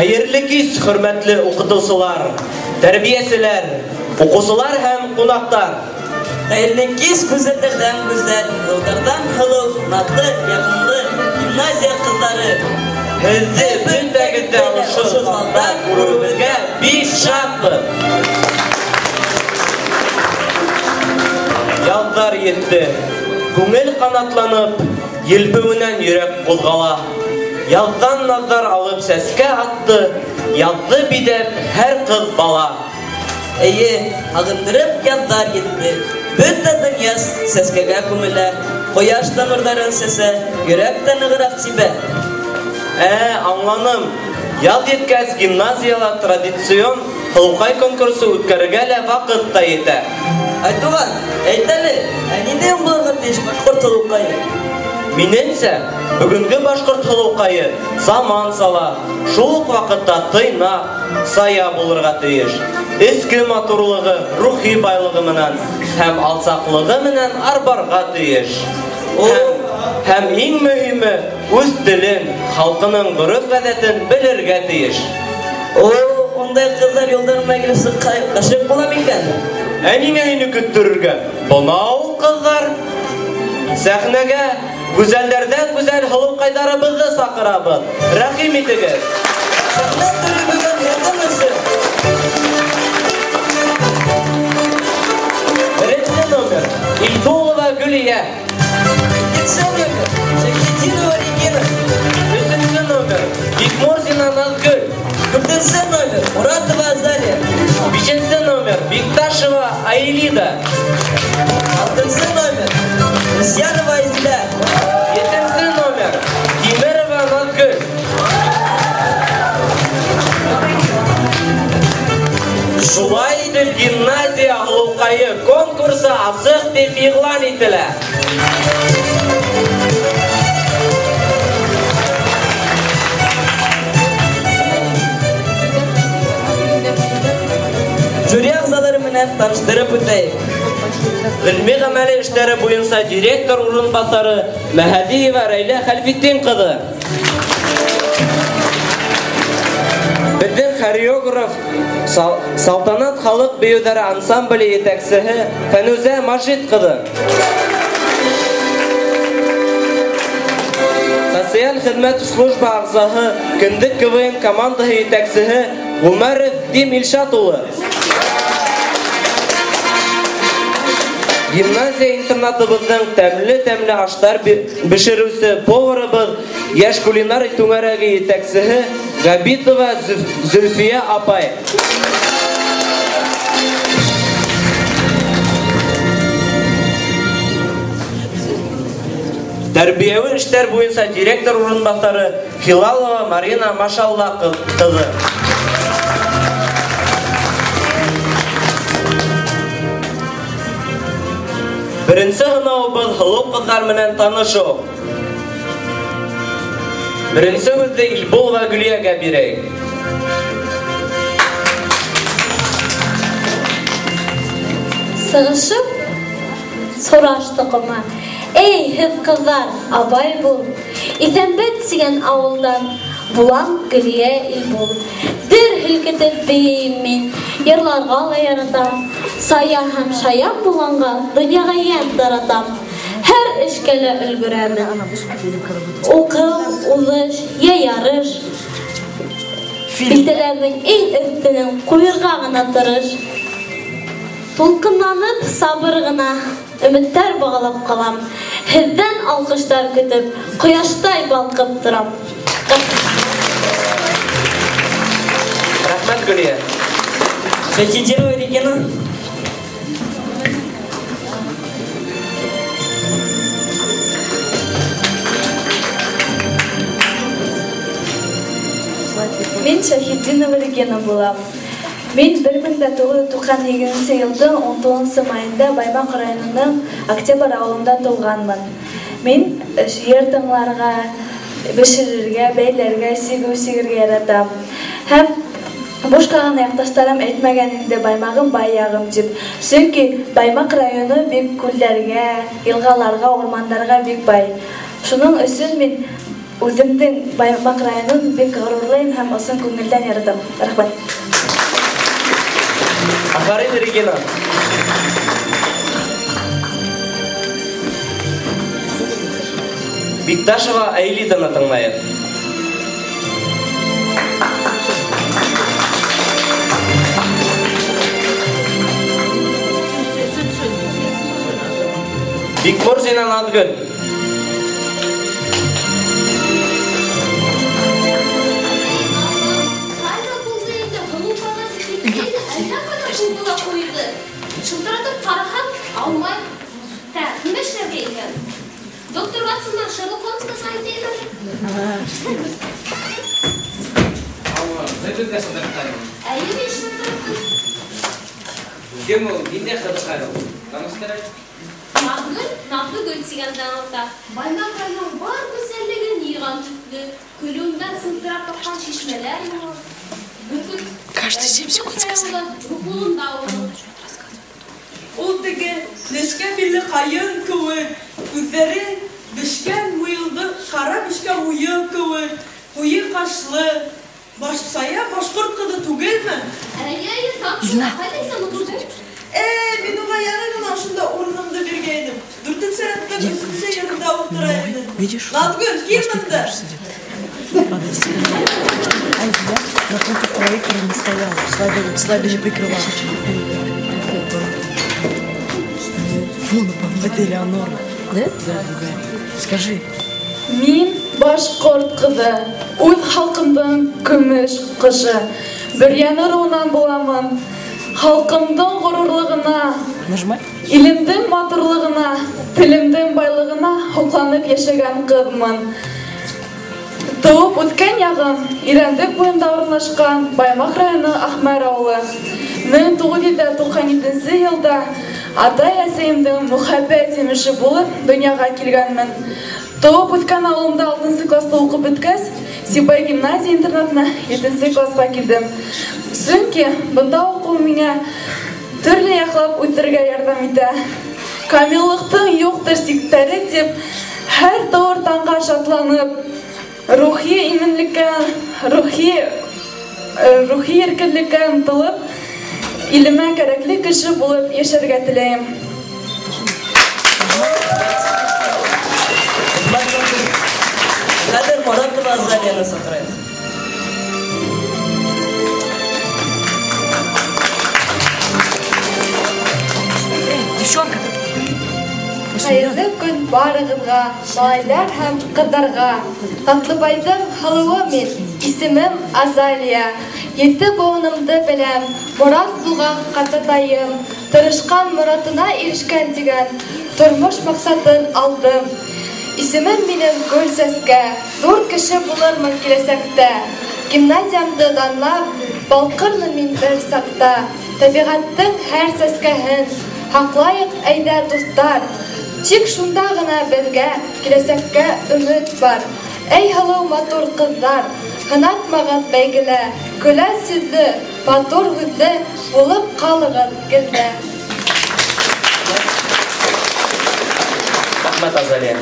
Хәйерле кис, хөрмәтле уҡытыусылар, тәрбиәселәр, уҡыусылар һәм ҡунаҡтар. Хәйерле кис, гүзәлдәрҙән гүзәл, һылыуҙарҙан һылыу, наҙлы, яҡынлы гимназия ҡыҙҙары. Һеҙҙе бөтәгеҙҙе ошо залда күреүебеҙгә бик шатбыҙ. Яҙҙар етте. Күңел ҡанатланып, елпеүенән йөрәк ҡуҙғала. Яҙҙан наҙҙар алып сәскә атты, яҙҙы биҙәп һәр ҡыҙ бала. Эйе, һағындырып яҙҙар етте. Бөтә донъя сәскәгә күмелә, ҡояш та нурҙарын сәсә, йөрәк тә нығыраҡ тибә. Аңланым. Яҙ еткәс, гимназияла традицион һылыуҡай конкурсы үткәрергә лә ваҡыт та етә. Айтуған, әйт әле, ә ниндәй булырға тейеш башҡорт һылыуҡайы? Минеңсә, бөгөнгө башҡорт һылыуҡайы заман сала, шул уҡ ваҡытта тыйнаҡ, сая булырға тейеш. Эске матурлығы, рухи байлығы менән һәм алсаҡлығы менән арбарға тейеш. Һәм иң мөһиме, үҙ телен, халҡының ғөрөф-ғәҙәтен белергә тейеш. Ундай ҡыҙҙар юлдарыма килеп сыҡһа, ғашиҡ булам икән. Ә ниңә һине көттөрөргә? Бына ул ҡыҙҙар. Сәхнәгә гүзәлдәрҙән гүзәл һылыуҡайҙарыбыҙҙы саҡырабыҙ. Рәхим итегеҙ. Сәхнә түре бөгөн һеҙҙең өсөн. Беренсе номер Илбулова Гөлиә. Икенсе номер Шәйхетдинова Регина. Өсөнсө номер Бикмурзина Назгөл. Дүртенсе номер Муратова Азалия. Бишенсе номер Бикташева Аэлида. Алтынсы номер Русьянова Айзилә. Етенсе номер Тимерова Назгөл. Шулай итеп, гимназия һылыуҡайы конкурсы асыҡ тип иғлан ителә. Жюри ағзалары менән таныштырып үтәйек. Ғилми ғәмәли эштәре буйынса директор урынбаҫары Мәһәдиева Рәйлә Хәлфетдин ҡыҙы. Беҙҙең хореограф Салтанат халыҡ бейеүҙәре ансамбле етәксеһе Фәнүзә Мажит ҡыҙы. Социаль хеҙмәт служба ағзаһы, Кендек КВН командаһы етәксеһе Ғүмәров Дим Илшат улы. Гимназия интернатыбыҙҙың тәмле-тәмле аштар бешереүсе поварыбыҙ, йәш кулинар түңәрәге етәксеһе Габитова Зөлфиә апай. Тәрбиәүе эштәр буйынса директор урынбаҫары Хилалова Марина Машалла ҡыҙы. Беренсе һынауыбыҙ һылыу ҡыҙҙар менән танышыу. Беренсе һүҙҙе Илбулова Гөлиәгә бирәйек. Сығышып һораштыҡ ума. Эй, һеҙ ҡыҙҙар, абай бул. Иҫәнбәт тигән ауылдан булам Гөлиә Илбул. Дер һелкетеп бейейем мин, йырларға ла яратам. Сая һәм шаян булғанға донъяға йәм таратам. Һәр эшкә лә өлгөрәмен. Уҡыу, уҙыш, йә ярыш. Билдәләрҙең иң өҫтөнөн ҡуйырға ғына тырыш. Тулҡынланып, сабыр ғына өмөттәр бағалап ҡалам. Һеҙҙән алҡыштар көтөп, ҡояштай балҡып торам. Рәхмәт, Гөлиә. Шәйхетдинова Регина. Мин Шәйхетдинова Регина булам. Мин бер мең дә туғыҙ йөҙ туҡһан һигеҙенсе йылдың ун туғыҙынсы майында Баймаҡ районының Октябрь ауылында тыуғанмын. Мин йыр тыңларға, бешерергә, бәйләргә, сигеү сигергә яратам. Һәм бушҡа ғына яҡташтарым әйтмәгән инде Баймағым бай яғым тип. Сөнки Баймаҡ районы бик күлдәргә, йылғаларға, урмандарға бик бай. Шуның өсөн мин Үҙемдең Баймаҡ районын бик ғорурлайым һәм ысын күңелдән яратам. Рәхмәт. Афарин, Регина. Бикташева Аэлитаны тыңлайыҡ. Бикмурзина Назгөл. Шылтыратып ҡараһам, алмай. Так, нимә эшләргә икән? Доктор Ватсондан Шерлок Холмсҡа звонить итәйем әле. Алло, беҙгә шылтыратҡайным. Әйе, мин шылтыраттым. Кем ул? Ниндәй ҡыҙыҡай ул? Таныштырай. Наҙгөл, Наҙлыгөл тигәнде аңлата. Баймаҡ районының бар гүзәллеген йыйған төҫлө, көлөүендән сылтырап аҡҡан шишмәләр бар. Каждые 7 секунд сказали. Ул теге нескә билле ҡайын кеүек, күҙҙәре бешкән муйылды, ҡара бешкән муйыл кеүек, ҡуйы ҡашлы, сая башҡорт ҡыҙы түгелме? Әйе, әйе, тап шул. Ҡайҙа икән ул? Мин уға яңы ғына ошонда урынымды биргәйнем. 4-нсе рәттең 3-нсе ерендә ултыра ине. Наҙгөл, кил бында. Напротив проектора не стояла, слайды не прикрывала. Вон, это Элеонора. Да? Да, другая. Скажи. Мин башҡорт ҡыҙы, үҙ халҡымдың көмөш ҡышы. Бөрйән ырыуынан буламын. Халҡымдың ғорурлығына, илемдең матурлығына, телемдең байлығына һоҡланып йәшәгән ҡыҙмын. Тыуып үткән яғым Ирәндек буйында урынлашҡан Баймаҡ районы Аҡмәр ауылы. 1997 йылда атай-әсәйемдең мөхәббәт емеше булып донъяға килгәнмен. Тыуып үткән ауылымда 6-нсы класта уҡып бөткәс, Сибай гимназия интернатына 7-нсе класҡа килдем. Сөнки бында уҡыу миңә төрлө яҡлап үҫергә ярҙам итә. Камиллыҡтың юҡтыр сиктәре тип, һәр тыуыр таңға шатланып, рухи именлеккә, рухи иркенлеккә ынтылып, илемә кәрәкле кеше булып йәшәргә теләйем. Хәҙер Моратова Азалияны саҡырайыҡ. Девчонка. Хәйерле көн барығыҙға, малайҙар һәм ҡыҙҙарға. Татлыбайҙың һылыуы мин, исемем Азалия. Ете быуынымды беләм, морат булған ҡартатайым. Тырышҡан моратына ирешкән тигән тормош маҡсатын алдым. Исемем минең Гөл Сәскә, ҙур кеше булырмын киләсәктә. Гимназиямды данлап, балҡырмын мин бер саҡта. Тәбиғәттең һәр сәскәһен һаҡлайыҡ, әйҙә, дуҫтар. Тик шунда ғына беҙгә киләсәккә өмөт бар. Эй, һылыу матур ҡыҙҙар, һынатмағыҙ бәйгелә, көләс йөҙлө, матур һүҙле булып ҡалығыҙ гелдә. Рәхмәт, Азалия.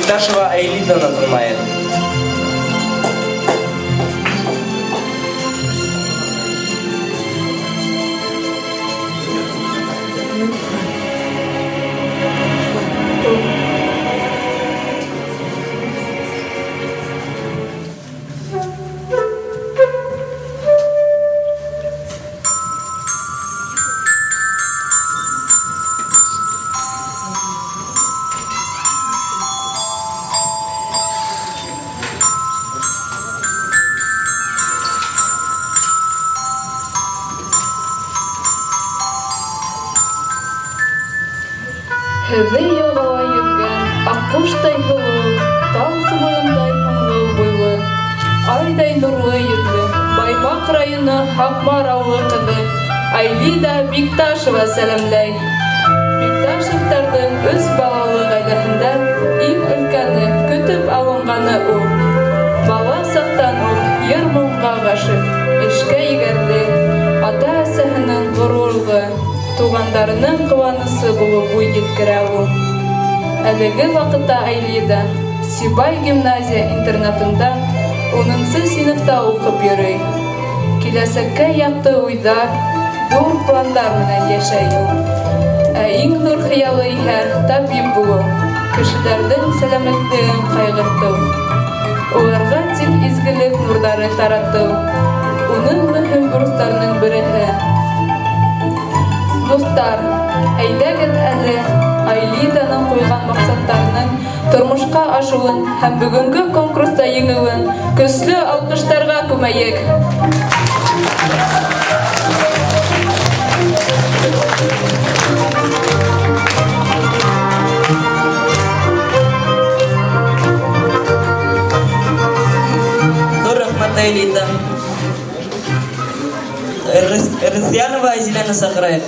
Бикташева Айлитаны тыңлайыҡ. Һеҙҙе йылғала йөҙгән аҡҡоштай һылыу, тау сыбығындай һомғол буйлы, айҙай нурлы йөҙлө, Баймаҡ районы Һаҡмар ауылы ҡыҙы Айлида Бикташева сәләмләй. Бикташевтарҙың өс балалы ғаиләһендә иң өлкәне, көтөп алынғаны ул. Бала саҡтан уҡ йыр-моңға ғашиҡ, эшкә егәрле, ата-әсәһенең ғорурлығы, туғандарының ҡыуанысы булып буй еткерә ул. Әлеге ваҡытта Айлида Сибай гимназия интернатында 10-нсы синыфта уҡып йөрөй. Киләсәккә яҡты уйҙар, ҙур пландар менән йәшәй ул. Ә иң ҙур хыялы иһә табип булыу, кешеләрҙең сәләмәтлеген ҡайғыртыу, уларға тик изгелек нурҙары таратыу уның мөһим бурыстарының береһе. Дуҫтар, әйҙәгеҙ әле Айлиданың ҡуйған маҡсаттарының тормошҡа ашыуын һәм бөгөнгө конкурста еңеүен көслө алҡыштарға күмәйек. Ҙур рәхмәт, Айлида. Рыҫянова Айзиләне саҡырайыҡ.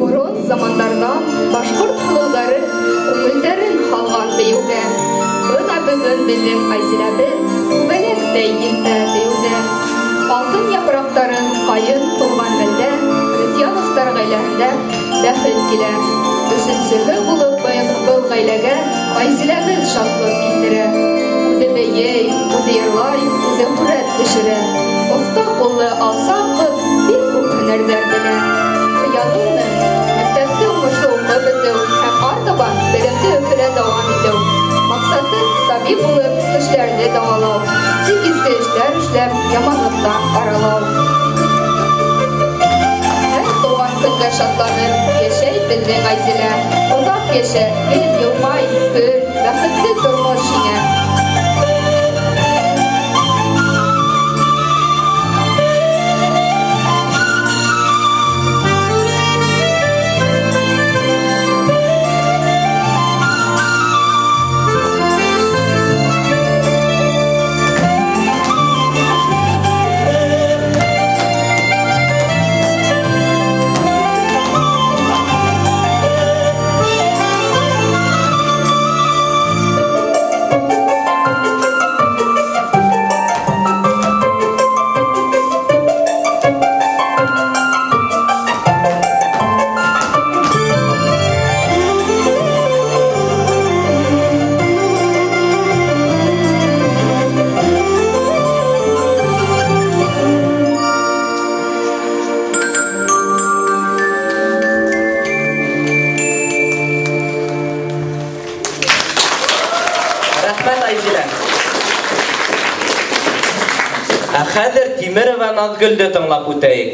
Борон замандарҙан башҡорт һылыуҙары күңелдәрен һалған бейеүгә. Бына бөгөн беҙҙең Айзиләбеҙ күбәләктәй елпә бейеүҙә. Алтын япраҡтарын ҡайын тулған мәлдә Рыҫяновтар ғаиләһендә бәхет килә. Өсөнсөһө булып был ғаиләгә Айзиләбеҙ шатлыҡ килтерә. Үҙе бейей, үҙе йырлай, үҙе һүрәт төшөрә. Оҫта ҡуллы алсаҡ ҡыҙ бик күп һөнәрҙәр белә. Хыялы уның мәктәпте уңышлы уҡып бөтөү һәм артабан белемде Өфөлә дауам итеү. Маҡсаты табип булып кешеләрҙе дауалау, тик изге эштәр эшләп яманлыҡтан аралау. Һәр тыуған көнгә шатланып йәшәй беҙҙең Айзилә. Оҙаҡ йәшә, гел йылмай, көл, бәхетле тормош һиңә. Ә хәҙер Тимерова Наҙгөлдө тыңлап үтәйек.